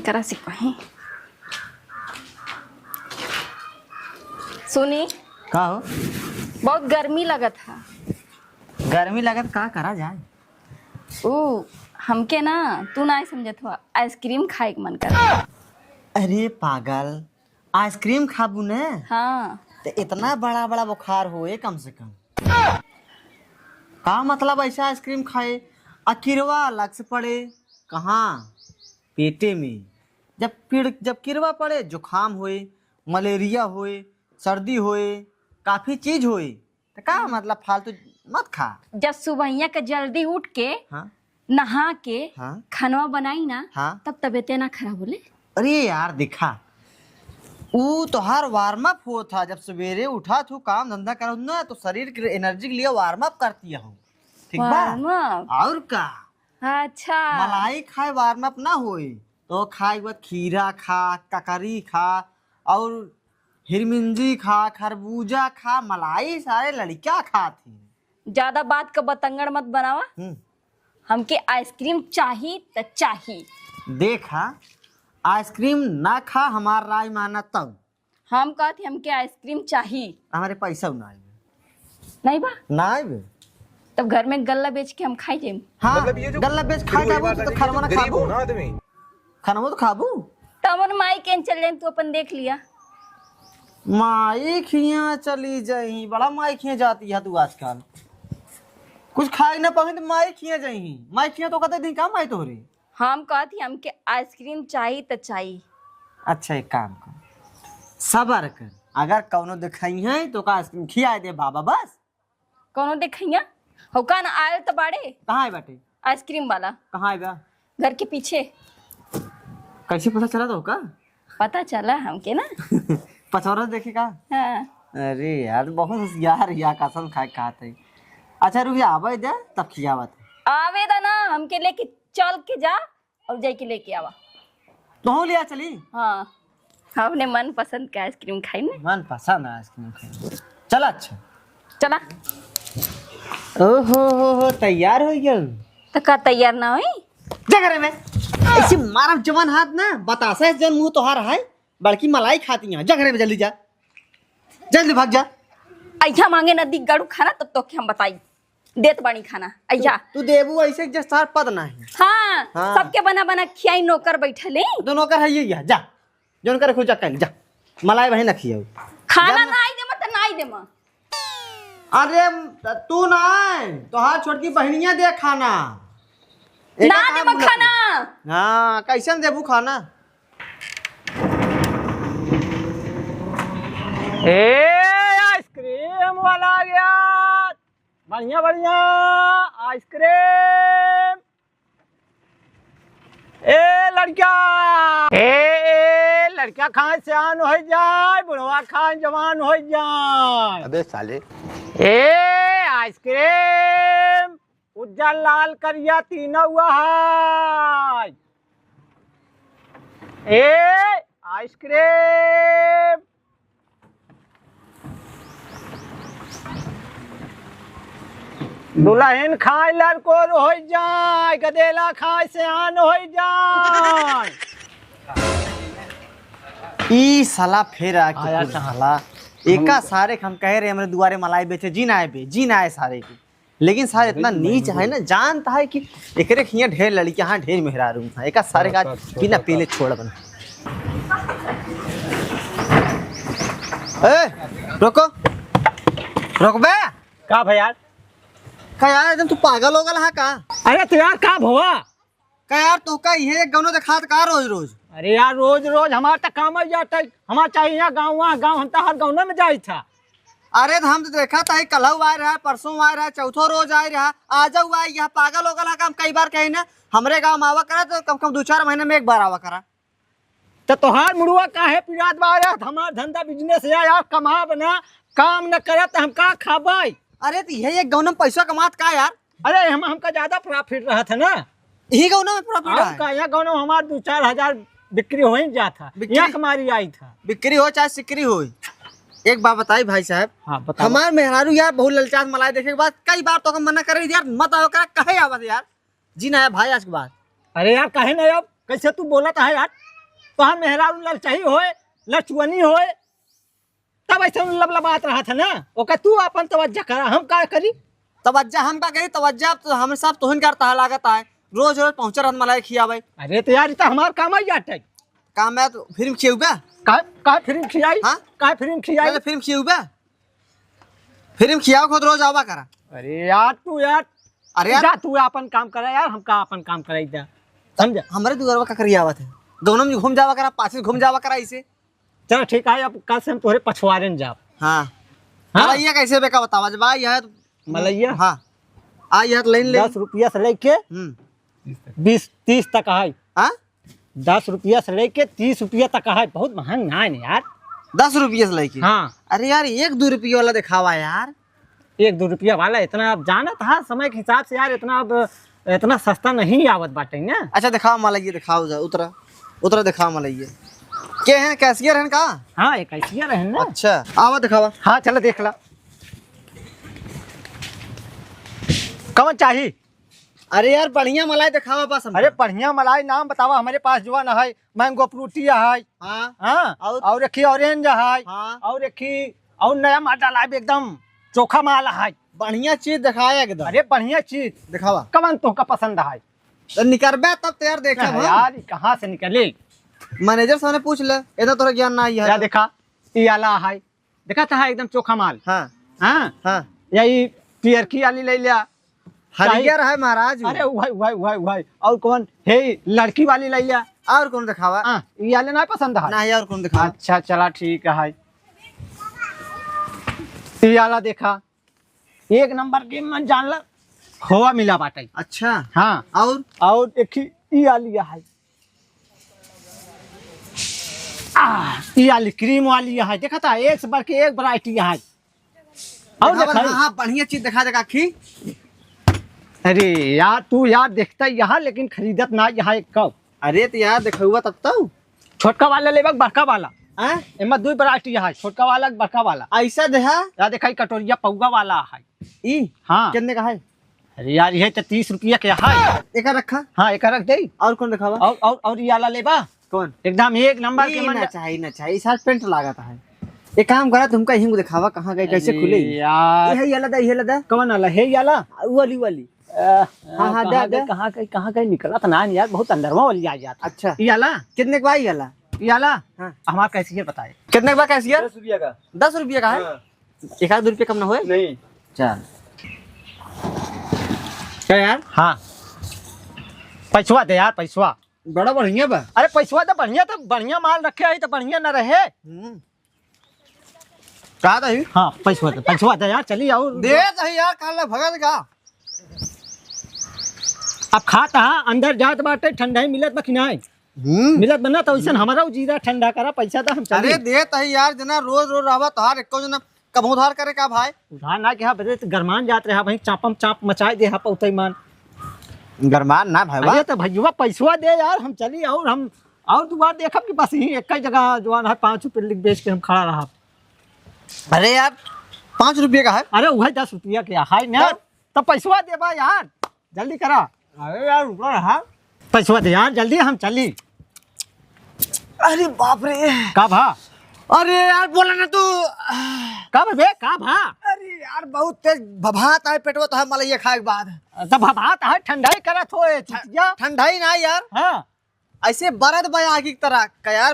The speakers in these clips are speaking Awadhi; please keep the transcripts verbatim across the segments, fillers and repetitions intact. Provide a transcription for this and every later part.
करा से कहीं। सुनी। का हो? बहुत गर्मी लगत है। गर्मी लगत का करा जाए? ऊ, हमके ना, तू ना समझत हुआ, आइसक्रीम खाए के मन कर। अरे पागल, आइसक्रीम खाबू ने? हाँ। तो इतना बड़ा बड़ा बुखार होए कम से कम। का मतलब ऐसा आइसक्रीम खाए? आ किरवा अलग से पड़े। कहाँ? पेटे में। जब पीड़, जब किरवा पड़े, जुकाम होए, मलेरिया होए, सर्दी होए, काफी चीज होए। तो का मतलब, फालतू मत खा। जब सुबहिया के जल्दी उठ के, हाँ। नहा के, हाँ। खानवा बनाई ना, हाँ। तब तबीयते ना खराब होले। अरे यार, देखा, ऊ तोहार वार्म अप होत था। जब सवेरे उठा तू, काम धंधा करत ना, तो शरीर के एनर्जी के लिए वार्म अप करती हो, ठीक बा? वार्म अप? और का? अच्छा। मलाई खाए वार्म अप ना होई, तो खाए के बाद खीरा खा, ककरी खा, और हिरमिंजी खा, खरबूजा खा, मलाई सारे लड़कियां खात ही। ज्यादा बात का बतंगड़ मत बनावा। हम्म। हमके आइसक्रीम चाही त चाही। देखा, आइसक्रीम ना खा, हमार राय माना तब। हम कहत ही हमके आइसक्रीम चाही। हमारे पैसा ना आइबे। नहीं बा? ना आइबे। तब घर में गल्ला बेच के हम खाई जाइम। हाँ, मतलब ये जो गल्ला बेच खाई जाबो, तो खरवा ना खाबू। खाना वो तो खाबू। तो हमर माई के चल जाए, तू अपन देख लिया। माई खिया चली जाई, बड़ा माई खिया जाती है तू आजकल। कुछ खाई ना पावे तो माई खिया जाई। माई खिया तो कहते दिन का माई तोहरे। हम कहत ही हमके आइसक्रीम चाही त चाही। अच्छा, एक काम कर, सबर कर, अगर कौनो दिखाई है तो का आइसक्रीम खिया दे बाबा बस। कौनो देखइया? हो का ना आयल त बाड़े? कहाँ है बाटे? आइसक्रीम वाला। कहाँ है बा? घर के पीछे। कैसे पता चला तो का? पता चला हमके ना। पचौरा देखे का? हाँ। अरे यार, बहुत होशियार या कसम खाए खात है। अच्छा रुक जा, आवे दे, तब खियावत है। आवे दा ना, हमके लेके चल के जा। और जाके लेके आवा। तोहू लिया चली। हाँ, अपने मनपसंद के आइसक्रीम खाई ने। मनपसंद आइसक्रीम खाई। चला अच्छा। चला। ओहो हो हो, तैयार हो गया। तो का तैयार ना होई? जा घरे में। ऐसे मारब जवान हाथ ना, बतासा है जन मुंह तोहार है, बड़की मलाई खाती यहाँ। जा घरे में जल्दी जा, जल्दी भाग जा। ऐसा मांगे ना दी गड़ू खाना, तब तो के हम बताई। देत बानी खाना, आई तू, जा। तू देबू ऐसे जे सार पद नाही। हाँ, हाँ। सबके बना बना खियाई, नौकर बैठल है। तो नौकर है ये, जा, जा। जोन करे खुद जा, कहीं जा। मलाई बहिन ना खियाऊ। खाना जा ना। नाई देमा त नाई देमा। अरे, तू ना, तोहार छोटकी बहिनिया दे खाना। एका ना देमा खाना। हाँ, कैसन देबू खाना? ए, आइसक्रीम वाला आ गया। बढ़िया, बढ़िया आइसक्रीम। ए लड़का, ए, ए, लड़का खाए सयान होइ जाए, बुढ़वा खाए जवान होइ जाए। अबे साले। ए आइसक्रीम, उज्जर लाल करिया तीनों हुआ है। ए आइसक्रीम, दुलहिन खाए लड़कोर होइ जाए, गदेला खाए सयान होइ जाए। ई साला फेर आ के आया कुछ कहाँ? साला, एका हम सारे के हम कहे रहे हमरे दुआरे मलाई बेचे, जी ना आए बे, जी ना आए सारे के। लेकिन सारे इतना नीच है ना, जानता है कि एकरे हियाँ ढेर लड़कियाँ हैं, ढेर मेहरारू हैं, एका सारे का बिना पीले छोड़ बना। ए, रोको, रोकबे? का भैया? का यार, एकदम तू पागल हो गल है का? अरे तो यार, का भवा? का यार, तोहका इहे एक गौनो देखात का रोज रोज? अरे यार, रोज रोज हमार त काम ही जाता है, हमार चाहिए यहाँ गाँव, वहाँ गाँव, हम तो हर गौने में जाई था। अरे तो हम तो देखा था, कलहू आए रहा, परसों आए रहा, चौथो रोज आए रहा, आ जाऊ आए, यहाँ पागल हो गल है का? हम कई बार कहे ना, हमरे गाँव में आवा करा तो कम कम दो चार महीने में एक बार आवा करा। त तोहार मुड़वा काहे पिरात बा रे? हमार धंधा बिजनेस है यार, कमाब ना, काम न करे त हम का खाबै? अरे त इहे एक गौनम पैसा कमात का यार? अरे हम, हमका ज्यादा प्रॉफिट रहत है ना। यही गौनम में प्रॉफिट हम है? का यहाँ गौनम हमार दो चार हजार बिक्री हो ही जात है। बिक्री? यहाँ कमारी आई था। बिक्री हो चाहे सिक्री हो, एक बात बताई भाई साहब। हाँ, बताओ। हमार मेहरारू यार बहुत ललचात मलाई देखे के बाद कई बार तो मना करे यार, मत आवा करा, काहे आवत यार? जी ना है भाई, आज के बाद। अरे यार, काहे ना अब? कैसे तू बोलत है यार? तोहार मेहरारू ललचही होए, लचुअनी होए, तब ऐसे लबलबात रहत है ना। ओका तू आपन तवज्जा करा, हम का करी? तवज्जा हम का करी? तवज्जा तो हम सब तोहिन करता है, लागत है। रोज रोज पहुँचे रहत मलाई खियावे। अरे तो यार, ई तो हमार काम आई जाते। काम है तो फिर खियाउबे? का, का फिर खियाई? हाँ? का फिर खियाई? नहीं तो फिर खियाउबे? फिर खियाओ खुद रोज आवा करा। अरे यार, तू यार, अरे यार। जा तू आपन काम करा यार, हमका आपन काम कराई दे। समझा? हमरे दुआरवा का करी आवत है? दोनों में घूम जावा करा, पाछे घूम जावा करा इसे। चल ठीक है, अब कल से हम तोहरे पछवारे न जाब। हाँ। हाँ? मलैया कैसे बेका बतावा, जब आई है तो मलैया? हाँ। आई है तो लाइन ले। दस रुपया से लेके हम्म। बीस, तीस तक है। हाँ? दस रुपया से लेके तीस रुपया तक है, बहुत महंग ना है यार। दस रुपया से लेके? हाँ। अरे यार, एक दो रुपया वाला दिखावा यार। एक दो रुपया वाला इतना, अब जानत हा समय के हिसाब से यार, इतना अब, इतना सस्ता नहीं आवत बाटे ना। अच्छा, दिखाओ मलैया, दिखाओ जा, उतरा, उतरा, दिखाओ मलैया। के हैं, cashier हैं का? हाँ, ये cashier हैं ना। अच्छा, आवा दिखावा। हाँ, चलो देख ला। कौन चाही? अरे यार, बढ़िया मलाई दिखावा बस हमका। अरे बढ़िया मलाई नाम बतावा, हमरे पास जो ना है, mango fruity है। हाँ। हाँ। और? और एक ही orange है। हाँ। और एक ही, और नया माल डाला है, एकदम चोखा माल है। बढ़िया चीज दिखाया एकदम। अरे बढ़िया चीज। दिखावा। कवन तोहका पसंद है? तो निकरबे तब तो यार देखब हम। यार, ई कहाँ से निकली? Manager से पूछ ले, इतना तोरा ज्ञान ना आई है। या देखा, ई आला है, देखा था एकदम चोखा माल। हाँ। हाँ? हाँ। या ई पियरकी आली ले लिया। हरियर है महाराज। अरे उहै, उहै, उहै, उहै। और कौन? हे, लड़की वाली ले लिया। और कौन दिखावा? हाँ, ई आले ना पसंद है? नहीं, और कौन दिखावा? अच्छा, चला ठीक है। ई आला देखा, एक नंबर के मन जान ला, खोवा मिला बाटे। अच्छा। हाँ। और? और एक ही ई आली है। आ, ई आली cream वाली है, देखा था, एक से बढ़ के एक variety है। और दिखावा, देखा? हाँ, हाँ, बढ़िया चीज दिखा देगा आखी। अरे यार, तू यार देखता यहाँ, लेकिन खरीदत ना यहाँ एक कप। अरे तो यार, देखउबा तब तो। छोटका वाला लेबा, बड़का वाला? हैं? एमा दुई variety है, छोटका वाला, बड़का वाला। ऐसा देहा? या देखा, ई कटोरिया पौवा वाला है। ई? हाँ। कितने का है? अरे यार, ये तो तीस रुपया के है। एका रखा। हाँ, एका रख दे। और कौन दिखावा? और, और, और ई आला लेबा? कौन? एकदम एक नंबर के ई मन ना जा- चाही, ना चाही, ई shirt pant लागत है। एक काम करा, तुमका यहीं को दिखावा, कहाँ गए, कैसे अरे खुले ई? यार। ये है, ये आला दा, ये आला दा। कौन आला है, ये आला? आ, वो वाली, वाली। आ, हाँ, हाँ, कहाँ दे, गए, दे। कहाँ गए, कहाँ गए, निकला था ना यार, बहुत अंदरवा वाली आ जाता। अच्छा। ये आला? कितने का बा ये आला? ये आला? हाँ। हमार cashier बताए। कितने का बा cashier? दस रुपया का। दस रुपया का है? हाँ। एक आध रुपया कम ना होए? नहीं। चल। क्या यार? हाँ। पैसवा दे यार, पैसवा। बड़ा बढ़िया बा। अरे पैसवा दे, बढ़िया तो बढ़िया माल रखे है तो बढ़िया ना रहे। हम्म। का दही? हाँ, पैसवा दे, पैसवा दे यार, चली और दे दही यार, काल भगत का। अब खात हा, अंदर जात बाटे, ठंडाई मिलत बा कि नाई? हम्म। मिलत बा ना, तो वैसन हमारा जीरा ठंडा करा, पैसा दे, हम चली। अरे देत ही यार, जना रोज रोज रहबा, तोहार एको जना कब उधार करे का भाई? उधार ना के हा, बदे तो गरमान जात रहा भाई, चापम चाप मचाए दे हा पौतई मान। गरमान ना भाई, अरे तो भैया पैसवा दे यार, हम चली और हम और दुबार देखब कि बस यहीं एक ही जगह जवान है, पाँच रुपये लिख बेच के हम खड़ा रहब। अरे यार, पाँच रुपये का है? अरे वही दस रुपया के है ना, दस? तो पैसवा देबा यार, जल्दी करा। अरे यार, रुको ना। पैसवा दे यार, जल्दी हम चली। अरे बाप रे। का भा? अरे यार, बोला ना तू। का बे, का भा? अरे यार, बहुत तेज भभात आए पेटवा तो है मलैया खाए के बाद। तो भभात है, ठंडाई करत हो, ए चुतिया। ठंडाई ना यार। हाँ। ऐसे बरद बा आगी की तरह। का यार,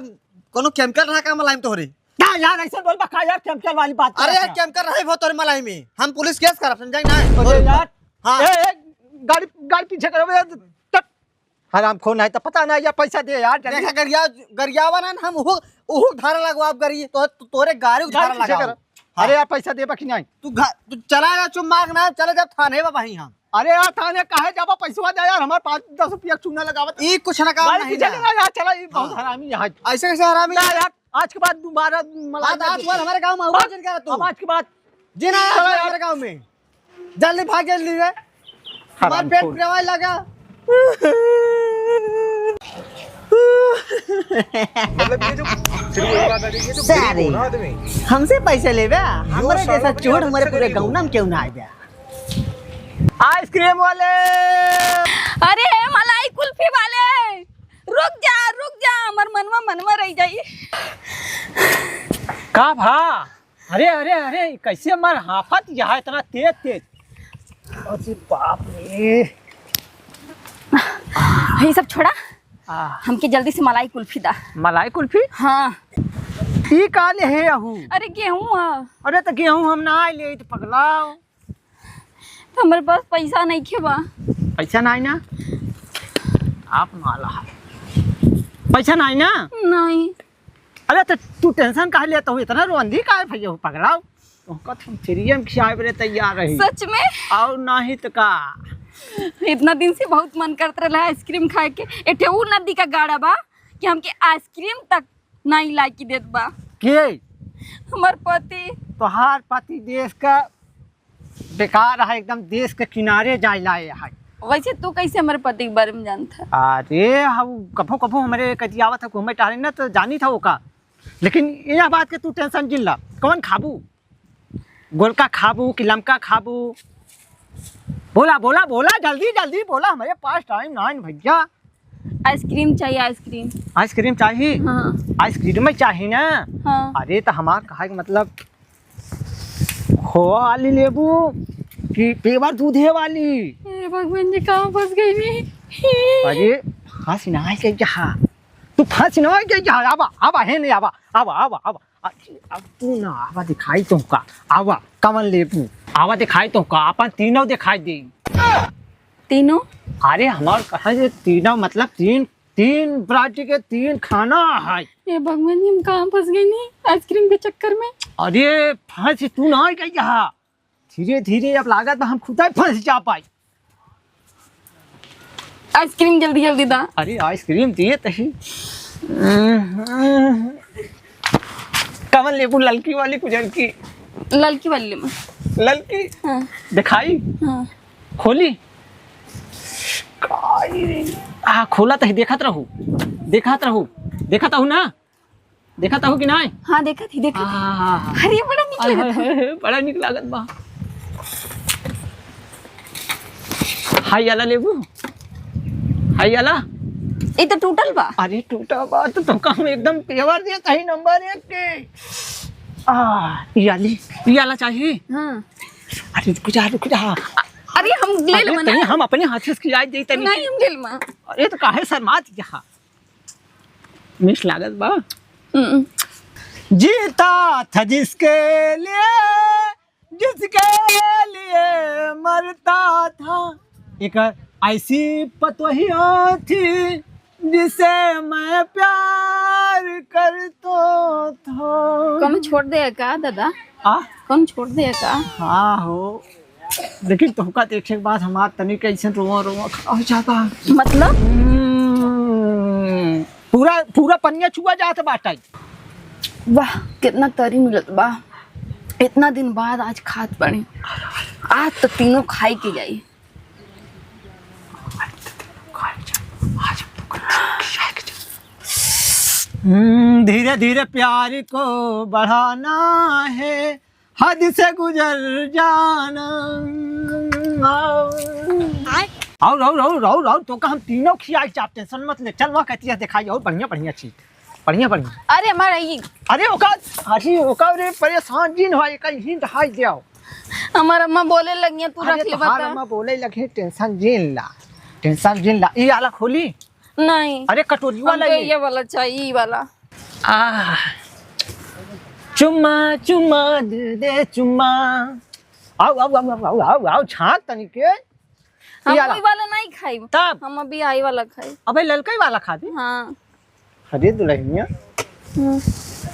कोनो chemical रहा का मलाई में तोहरे? का यार, ऐसे बोल बा का यार, chemical वाली बात अरे करत यार, है? Chemical रहे वो तोहरे मलाई में, हम पुलिस case करब, समझाई ना? अरे यार, हाँ। ए, ए, गाड़ी, गाड़ी पीछे करो बे, तट। हराम खोर नहीं तो पता ना यार, पैसा दे यार, जल्दी। देखा गरिया, गरियावा ना, हम उहु, उहु धारा लगवाब गरी, तो, तो तोरे गाड़ी उधार गाड़ी पीछे लगाओ। करो। हाँ। अरे यार, पैसा देबा कि नहीं? तू घ-, तू चला जा, चुप मार ना, चले जा थाने बा वहीं हम। अरे यार, थाने काहे जाबा? पैसवा दे यार, हमारे पाँच दस रुपया चूना लगावत। ई कुछ ना काम गाड़ी नहीं पीछे ना। करो यार, चला, ई बहुत हाँ। हरामी है। ऐसे कैसे हरामी ना है? यार, आज के बाद दोबारा मलाल बात ना आज दूँ। बाद हमारे गाँव में आऊंगा, अब, जिनका तू। अब आज के बाद जी ना, चला आज यार। हमारे गाँव में। जल्दी भाग, जल्दी रे। हमार हराम पेट खोर। पिरावे लगा। मतलब ये जो, फिर वही बात आ गई, ये जो सारे। गरीब हो ना आदमी, हमसे पैसा लेबे, हमरे जैसा चोर हमारे पूरे गाँव में क्यों ना आवे? आइसक्रीम वाले। अरे मलाई कुल्फी वाले, रुक जा, रुक जा, हमर मनवा मनवा रह जाई। का भा? अरे, अरे, अरे, कैसे मार हाफत यहाँ इतना तेज, तेज? अरे बाप रे। ये सब छोड़ा, आ। हमके जल्दी से मलाई कुल्फी दा। मलाई कुल्फी? हाँ। ई का ले है अहू? अरे गेहूं है। अरे तो गेहूं हम ना ले तो पगलाओ। तो हमारे पास पैसा नइखे बा। पैसा नाई ना? आप माला। पैसा नाई ना? नहीं। अरे तो तू tension काहे लेत हो? इतना रोंदी काहे भैया हो पगलाओ? तुमका तो हम free में खियाए बरे तैयार रही। सच में? और नहीं तो का? इतना दिन से बहुत मन करत रहला ice cream खाए के। एठे उ नदी का गाड़ा बा कि हमके ice cream तक नाई लाइकी देत बा। के? हमार पति। तोहार पति देश का बेकार है, एकदम देश के किनारे जाए लाए है। वैसे तू कैसे हमारे पति के बारे में जानता है? अरे, हम कभो कभो हमरे कति आवत है घूमे टहरे ना, तो जानी था ओका। लेकिन यह बात के तू tension जिन ला, कौन खाबू? गोलका खाबू कि लमका खाबू? बोला, बोला, बोला, जल्दी, जल्दी बोला, हमारे पास time ना है भैया। Ice cream चाहिए, ice cream। Ice cream चाहिए? हाँ। Ice cream में चाहिए ना? हाँ। अरे, तो हमार कहा कि मतलब खोआ वाली लेबू कि pure दूधे वाली? हे भगवान जी, कहाँ फंस गई मैं? अरे, फंस ना है क्या? तू फंस ना है क्या? आवा, आवा, है नहीं, आवा, आवा, आवा, आवा। अरे, अब तू ना आवा, दिखाई तुमका। आवा, कवन लेबू? आवा, दिखाई तुमका, अपन तीनों दिखाई दे। तीनों? अरे, हमार कहा जे तीनों मतलब तीन, तीन variety के तीन खाना है। ये भगवान जी, हम कहाँ फंस गए नहीं ice cream के चक्कर में? अरे, फंस तू ना गई यहाँ। धीरे धीरे अब लागत बा हम खुदा फंस जा पाई। Ice cream जल्दी जल्दी दा। अरे, ice cream दिए तही। कवन लेबू, ललकी वाली, कुजरकी? ललकी वाली लेबू। ललकी? हाँ। दिखाई? हाँ। खोली? काई रे? आ, खोला तही, देखत रहू, देखत रहू, देखत रहू ना, देखत रहू कि नाई? हाँ, देखत ही, देखत ही। हाँ, हाँ, हाँ। अरे, बड़ा नीक लागत बा। बड़ा नीक लागत बा। हाई वाला लेबू? हाई वाला? ई तो टूटल बा। अरे टूटा बा तो तुमका हम एकदम pure देत हई number एक के। आ, ई वाली, ई वाला चाही? हाँ। अरे रुक जा, रुक जा। अरे हम ले अरे लेबे ना। तनी हम अपने हाथे से खियाई दे तनी। नहीं, हम ले लेबे। अरे तो काहे शर्मात यहाँ? मीठ लागत बा। हम्म। जीता था जिसके लिए, जिसके लिए मरता था। एक ऐसी पतोहिया थी जिसे मैं प्यार करता था। कौनो छोड़ दे का दादा? आ? कौनो छोड़ दे का? हाँ हो। लेकिन तोहका देखे के बाद हमार तनी कैसे रोवा रोवा खड़ा हो जाता। मतलब? हम्म, पूरा, पूरा पनिया चुआ जात बाटे। वाह, कितना तरी मिलत बा। इतना दिन बाद आज खात बानी। आज तो तीनों खाई के जाई। हम्म, धीरे धीरे प्यार को बढ़ाना है, हद से गुजर जाना। और, और, और, और, और, तोका हम तीनों खियाई चाप, tension मत ले। चल, वहाँ कहती है, दिखाई और बढ़िया, बढ़िया चीज। बढ़िया, बढ़िया। अरे, हमारा ये अरे, ओका, अरे, ओका रे, परेशान जिन हो, एक ही दिखाई दिया। हमार अम्मा बोले लगिया, तू अरे, रख ले तोहार बता। अम्मा बोले लगे, tension जिन ला, tension जिन ला। ई आला खोली? नहीं। अरे, कटोरी वाला हमके ये। ये वाला चाहिए, ई वाला। आह, चुम्मा, चुम्मा, दे दे चुम्मा। आओ, आओ, आओ, छाक तनी के। हम ई आला। ई वाला नहीं खाई। तब? हम अभी आई वाला खाई। अबे, ललका ही वाला खा दे। हाँ। अरे दुल्हनिया, हम्म।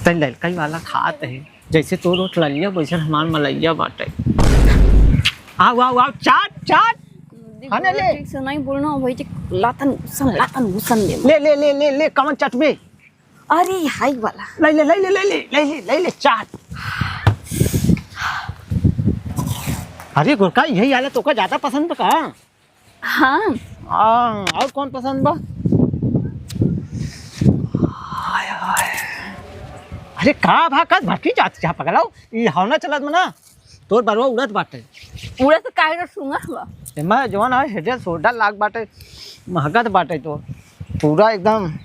तै ललका ही वाला खात है। जैसे तोर ओठ ललिया, वैसे हमार मलैया बाटे। आओ, आओ, आओ, चाट, चाट। दीदी, हाँ, ले, बोलो ले। ठीक से नहीं बोलना, वही जे लातन घुसन, लातन घुसन दे। ले, ले, ले, ले, ले, कमन चटबे। अरे, हाई वाला। ले ले, ले ले, ले ले, ले ले, ले ले, चाट। अरे गोरका, यही आला तोका ज्यादा पसंद बा का? हाँ। हाँ, और कौन पसंद बा? हाय, हाय। अरे का भा, कद भटकी जात जा पगलाओ? ई हवना चलत मना। तोर बरवा उड़त बाटे। उड़त काहे रे, सूंघत बा। एमा जवन है, हेडे सोडा लाग बाटे, महकत बाटे तो पूरा एकदम।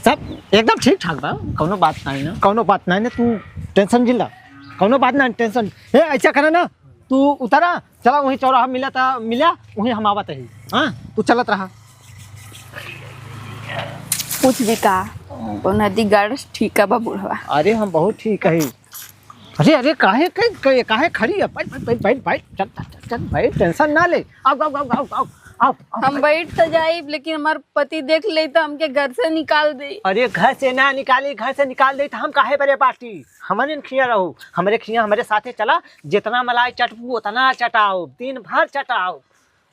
सब एकदम ठीक ठाक बा, कौनो बात नाहीं ना, कौनो बात नाहीं ना, तू tension जिन ला, कौनो बात नाहीं, tension। ए, ऐसा करा ना, तू उतरा, चला वहीं चौराहा मिला था, मिला, वहीं हम आवत ही। हाँ, तू चलत रहा। पूछ दी का, वो नदी गाड़ ठीक बा बुढ़वा? अरे, हम बहुत ठीक है। अरे, अरे, काहे, काहे, काहे, काहे खड़ी है? बैठ, बैठ, बैठ, बैठ, बैठ, चल, चल, चल, चल, बैठ, tension ना ले। आओ, आओ, आओ, आओ, आओ, आओ, आओ, हम बैठ। बैठ तो जाइब, लेकिन हमार पति देख ले तो हमके घर से निकाल दे। अरे, घर से ना निकाली, घर से निकाल दे तो हम काहे बरे बाटी? हमरे खिया रहो, हमरे खिया, हमरे साथे चला, जितना मलाई चटबू, उतना चटाओ, दिन भर चटाओ,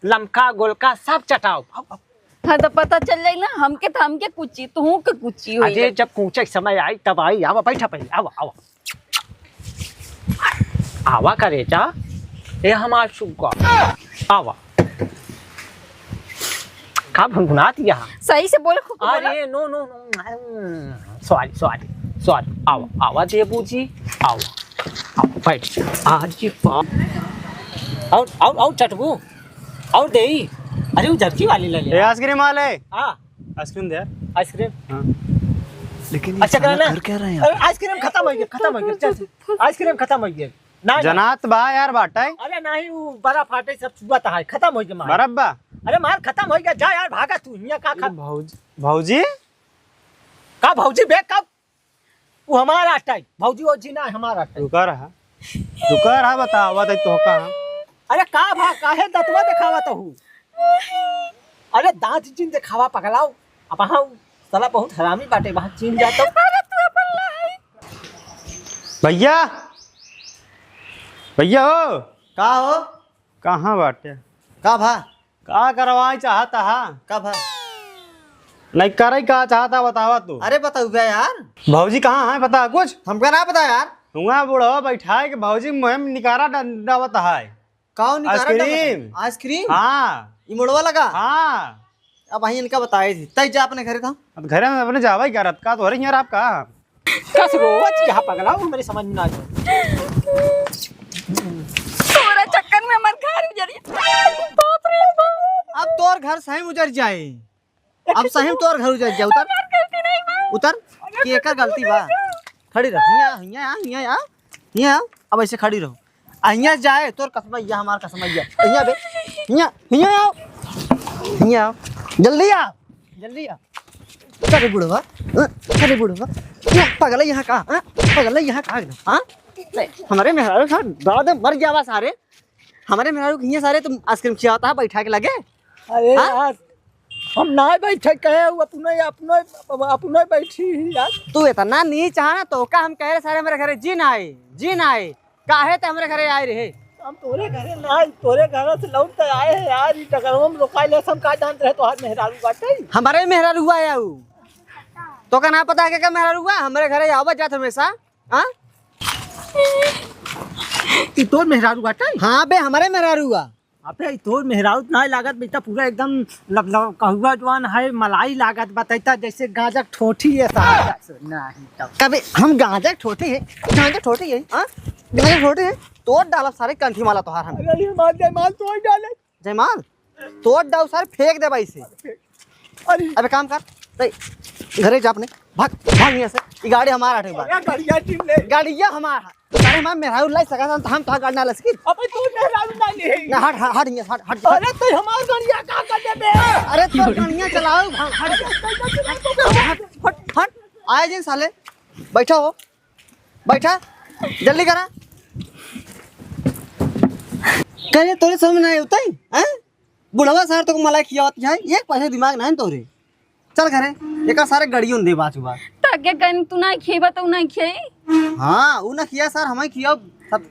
लमका, गोलका, सब चटाओ। आओ, आओ। हाँ, तो पता चल जाई ना, हमके तो हमके कुची, तुहू के कुची होई अरे, लगी। जब कुचे के समय आई, तब आई। आवा, बैठा पहले, आवा, आवा। आवा करेजा, ए हमार सुग्गा, आवा। का भुनभुनात यहाँ? सही से बोल, खूब बोला। अरे, no, no, no, sorry, sorry, sorry। आवा, आवा देबू जी, आवा, आवा, बैठ। आज की पा-, और, और, और चटबू, और देई। अरे, वो जर्सी वाली ले ले। ए, ice cream वाले। हाँ। Ice cream दे यार। Ice cream? हाँ। लेकिन ये अच्छा, साला करा ना। कर क्या रहे हैं यहाँ पे? अरे, ice cream खत्म हो गया, खत्म हो गया, चल, चल। Ice cream खत्म हो गया। ना, ना। जनात बा यार बाटे। अरे नहीं, वो बर्फ फाटे सब चुआ था, खत्म हो गया माल। बर्फ बा? अरे माल खत्म हो गया, जा यार, भागा तू, हियाँ का खा- भौजी, भौजी? का भौजी बे, का? वो हमारा type, भौजी वौजी ना, हमारा type। रुका रहा, रुका रहा, बतावा तई तो का हम। अरे का भा, काहे दतवा देखावा तो हूँ? अरे दांत जिन देखावा पगलाओ, अब हाँ, साला बहुत हरामी बाटे, वहाँ चीन जाता। अरे तू अपन लाई। भैया, भैया हो। का हो? कहाँ बाटे? का भा? का करवाई चाहता हा? का भा? नहीं करे का चाहता, बतावा तू। अरे बताऊ बे यार। भौजी कहाँ है, पता है कुछ? हमका ना पता यार। हुआ बुढ़वा बैठा है कि भौजी मुँह में निकारा डं-, डावत है। काऊ निकारा ice cream। डावत है? Ice cream? हाँ। ई मोड़वा लगा? हाँ। अब वहीं इनका बताए थी। तई जा अपने घरे था। अब घरे में अपने जावा ही करत का, तोहरे यहाँ आप का? कस रोज यहाँ पगला, वो मेरे समझ में ना आ जाए। तोरा चक्कर में हमार घर उजर गया। बाप रे बाप। अब तोर घर सही उजर जाए। अब सही में तोर घर उजर जाए। उतर। हमार गलती नहीं बा। उतर। के एकर गलती बा? खड़ी रह। हियाँ, हियाँ आ, हियाँ आ। हियाँ आ। अब ऐसे खड़ी रहो। आ हियाँ जाए, तोर कसमैया, हमार कसमैया। हियाँ बे। हियाँ, हियाँ आओ। हियाँ आओ। जल्दी आ। जल्दी आ। अरे बुढ़वा, हाँ? अरे बुढ़वा, ये पगला यहाँ का, हाँ? पगला यहाँ का एकदम, हाँ? नहीं, हमारे मेहरारू सारे दादा मर गया बा सारे। हमारे मेहरारू के हियाँ सारे तुम ice cream खियावता है बैठा के लगे? अरे हाँ? यार, हम ना बैठे कहे, वो अपने, अपने, अपने बैठी ही यार। तू इतना नीच है ना, तो का हम कहे रहे सारे हमारे घरे जी ना आए, जी ना आए। काहे ते हमरे घरे आए रहे? हम तोरे घरे ना आई, तोरे घर से लौट के आए हैं यार, ई डगरवा में रोकाइले, हम का जानत रहे तोहार मेहरारू बाटे। हमारे मेहरारू आया ऊ। तो का ना पता है के का मेहरारू हुआ? हमरे घरे आवा जात हमेशा। हाँ? ई तोर मेहरारू बाटे? हाँ बे, हमारे मेहरारू हुआ। अबे, ई तोर मेहरारू ना लागत बेटा, पूरा एकदम लब-, लब-, कहुआ जवान है, मलाई लागत बा, तैता जैसे गांजा के ठोठी है साला। नहीं तो। कभी हम गांजा के ठोठी है, गांजा के ठोठी है, हाँ? गांजा के ठोठी है, तोड़ डालब सारे कंठी माला तोहार हम। अरे, ये मार, जयमाल तोड़ डाले। जयमाल? तोड़ डाल सारे, फेंक दे भाई से। अरे। अबे काम कर, तई घरे जा अपने, भाग, भाग यहाँ से। ई गाड़ी हमार हटे बा। अरे, गाड़िया छीन ले। गाड़िया हमार है। अरे हमार मेहरारू लाई सका था, हम तो गाड़ी ना लसकी। अबे तू मेहरारू ना ले। ना, हट, हट, हट, यहाँ, हट, हट, हट। अरे तू हमार गाड़िया का कर देबे? अरे तो गाड़िया चलाओ, भाग, हट। हट, हट, हट। आए जिन साले, बैठा हो, बैठा, जल्दी करा। कहे तोरे समझ ना होता है, हैं? बुढ़वा सार तो मलाई खियावत है, एक पैसे दिमाग ना है तोरे। चल घरे, एकर सारे गड़ियों दे बाचू बात। ताके कन तू ना खिएबा तो ना खिए। हाँ, उ ना खिया सार, हमें खियाओ सब।